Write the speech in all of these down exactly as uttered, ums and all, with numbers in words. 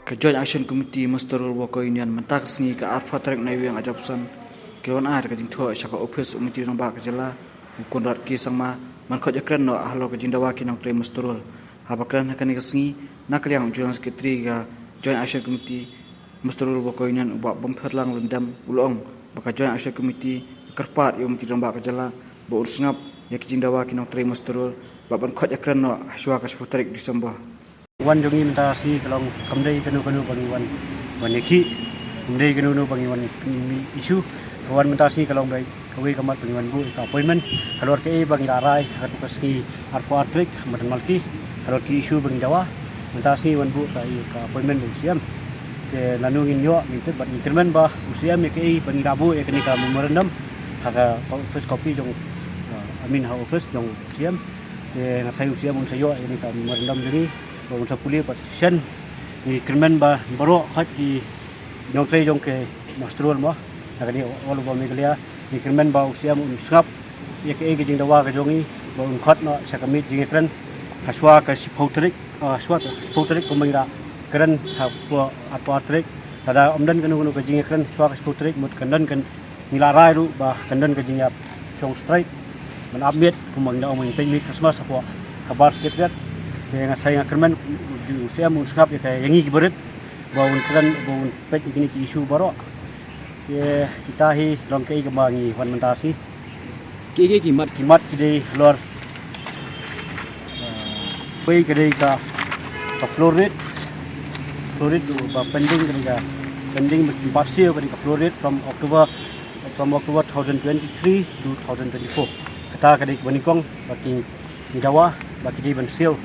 Ka Joint Action Committee Muster Roll Worker Union mynta ka sngi ka arphew tarik Naiwieng Ajopson ki la wan ai da ka jingthoh sha ka ophis u Myntri Rangbah ka jylla u Conrad K Sangma ban khot ïakren noh halor ka jingdawa ki nongtrei muster roll. Haba kren ha kane ka sngi na ka liang u General Secretary ka Joint Action Committee Muster Roll Worker Union u Bah Bamphyrlang Lyngdoh u la ong ba ka Joint Action Committee ka kyrpad ïa u Myntri Rangbah ka jylla ba un sngap ïa ki jingdawa ki nongtrei muster roll bad ban khot ïakren noh hashwa ka shiphew tarik December. Wan jong ngi mynta ka sngi ka long kam dei kano kano ba ngi wan, wan ïakhih, kam dei kano kano ba ngi wan mih issue. Ka wan mynta ka sngi ka long ba kawei ka mat ba ngi wan buh ïa ka appointment halor kaei ba ngi la rai ha kato ka sngi arphew ar tarik Ramadan Malki halor ki issue ba ngi dawa. Mynta ka sngi wan buh ka, ïa ka appointment bad u C M. Te lano ngin ïoh ngin tip bad ngi kyrmen ba u C M ïa kaei ba ngi la buh ïa kane ka memorandum ha ka office copy jong, uh, I mean ha office jong u C M. Te nga tharai u C M un sa ïoh ïa kane ka memorandum jong ngi ba un sa pule bad shen. Ngi kyrmen ba baroh khot ki nongtrei jong ki muster roll mo na kane all over Meghalaya. Ngi kyrmen ba u C M un sngap ïa kaei ka jingdawa ka jong ngi ba un khot noh sha ka miet jingïakren hashwa ka shiphew tarik, ah, hashwa ka shiphew tarik kumba ngi la kren ha arphew ar tarik. Lada ym don kano kano ka jingïakren hashwa ka shiphew tarik mut kan don kan ngi la rai ruh ba kan don ka jingïashong strike ban ap miet kumba ngi la ong ba ngin peit miet Christmas hapoh ka Bar Secretariat. Te nga tharai nga kyrmen u C M un sngap ïa ka, ïa ngi ki barit ba un kren ba un peit ïa kine ki issue baroh. Te kita hi long kaei kaba ngi wan mynta ka sngi. Kiei kiei ki mat? Ki mat ki dei halor, ah, pei ka dei ka, ka floor rate. Floor rate ba pending ka dei ka, pending ba ki bat siew ka dei ka floor rate from October, from October two thousand twenty-three to two thousand twenty-four. Kata ka dei kaba nyngkong ba ki ngi dawa ba ki dei ban siew.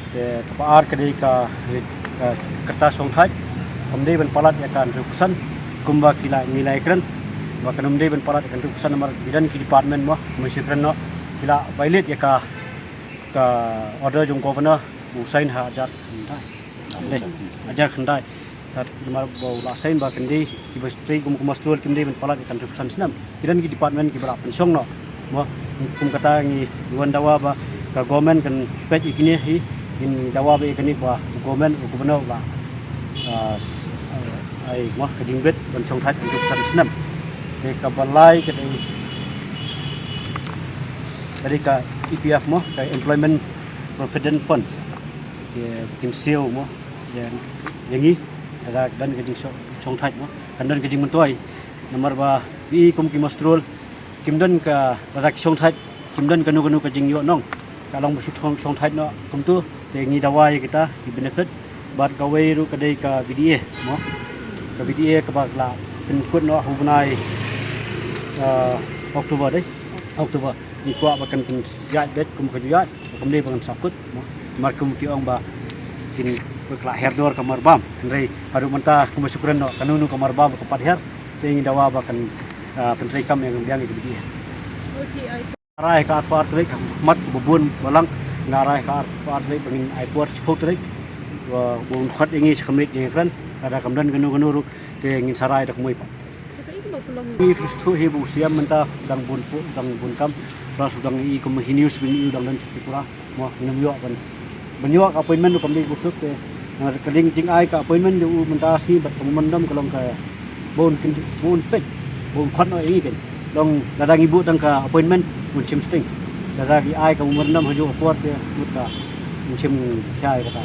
Te kaba ar ka dei ka, ka kyrtas shongthait kam dei ban palat ïa ka hynriew percent kumba ki la, ngi la ïakren ba kan ym dei ban palat ïa ka hynriew percent namar ki don ki department mo, kumba shu kren noh, ki la violate ïa ka, ka order jong governor u sign ha hajar khyndai. Dei, hajar khyndai. Tat namar ba u la sign ba kan dei kiba trei kum, kum muster roll kim dei ban palat ïa ka hynriew percent snem. Ki don ki department kiba la pynshong noh. Mo, kum kata ngi wan dawa ba ka government kan peit ïa kine hi, ngin dawa ba ïa kane ba u government, u governor u la, ah, s-, ah, ai mo ka jingbit ban shongthait ka hynriew percent snem. Te kaba lai ka dei, ka dei ka E P F mo, ka Employment Provident Fund. Te kin siew mo ïa, ïa ngi lada don ka jingshong, shongthait mo, kan don ka jingmyntoi. Namar ba i kum ki muster roll kim don ka, lada ki shongthait kim don kano kano ka jingïoh nong, ka long ba shu shong, shongthait noh kumto. Te ngi dawa ïa kita ki benefit. Bad kawei ruh ka dei ka V D A mo, ka V D A kaba la pynkut noh ha u bnai, ah, October dei, October. Ngi kwah ba kan pynïaid beit kum ka ju ïaid, ba kam dei ba kan sah kut mo. Namar kum ki ong ba kin, ba ka la her dor ka marbam. Hynrei haduh mynta kumba shu kren noh, kano kano ka marbam ka pat her. Te ngi dawa ba kan, ah, pyntreikam ïa ka biang ïa ka V D A. Nga rai ka arphew ar tarik, mat ba bun balang, nga rai ka arphew ar tarik ba ngin ai por shiphew tarik ba un khot ïa ngi sha ka miet jingïakren. Lada kam don kano kano ruh te ngin sa rai da kumwei pat. Ngi phi thuh hi ba u C M mynta dang bun, dang bun kam. Plus u dang i kum hi news ba ngi i u dang don sha Tripura. Mo, ngim ïoh ban, ban ïoh ka appointment ruh kam dei ba suk te. Nga ka dei jingai ka appointment jong u mynta sngi bad ka memorandum ka long ka ba un kin, ba un peit, ba un khot noh ïa ngi ken. Long lada ngi buh tang ka appointment un shim sting. Lada ki ai ka memorandum ha juh ka por te mut ka un shim shai kata.